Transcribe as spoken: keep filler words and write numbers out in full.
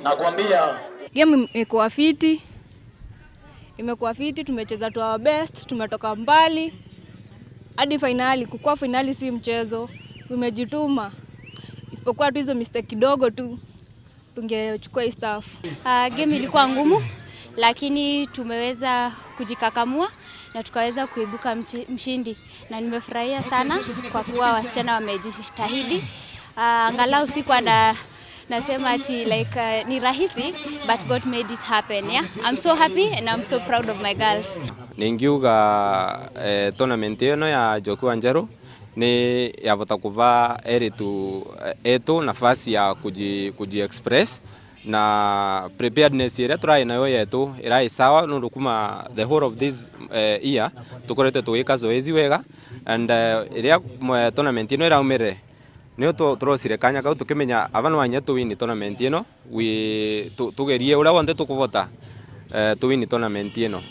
Nakwambia. Game imekuwa fiti. Imekuwa fiti, tumecheza to our best, tumetoka mbali. Hadi finali, kukua finali si mchezo. Tumejituma. Isipokuwa tu hizo mistake kidogo tu, tungechukua hii staff. Ah, game ilikuwa ngumu, lakini tumeweza kujikakamua na tukaweza kuibuka mchi-, mshindi. Na nimefurahia sana kwa kuwa wasichana wamejitahidi. Ah, angalau sikuwa na, nasema ati, like, uh, ni rahisi, but God made it happen, yeah. I'm so happy and I'm so proud of my girls. Ningiuga, eh, tournament ino ya Njoki wa Njeru ni yavota kuva eritu, eh, etu nafasi ya kuji-, kuji express, na preparedness iria turai nayo yetu irai sawa, nundu kuma the whole of this, eh, year tukoretwe tugika zoezi wega, and, eh, iria, mwe-, tournament ino iraumire, nio tu-, turosire kanya kau tukimenya ava nwanya tuwini tournament ino, wi-, tu-, tugerie uria wonthe tukuvota, eh, tuwini tournament ino.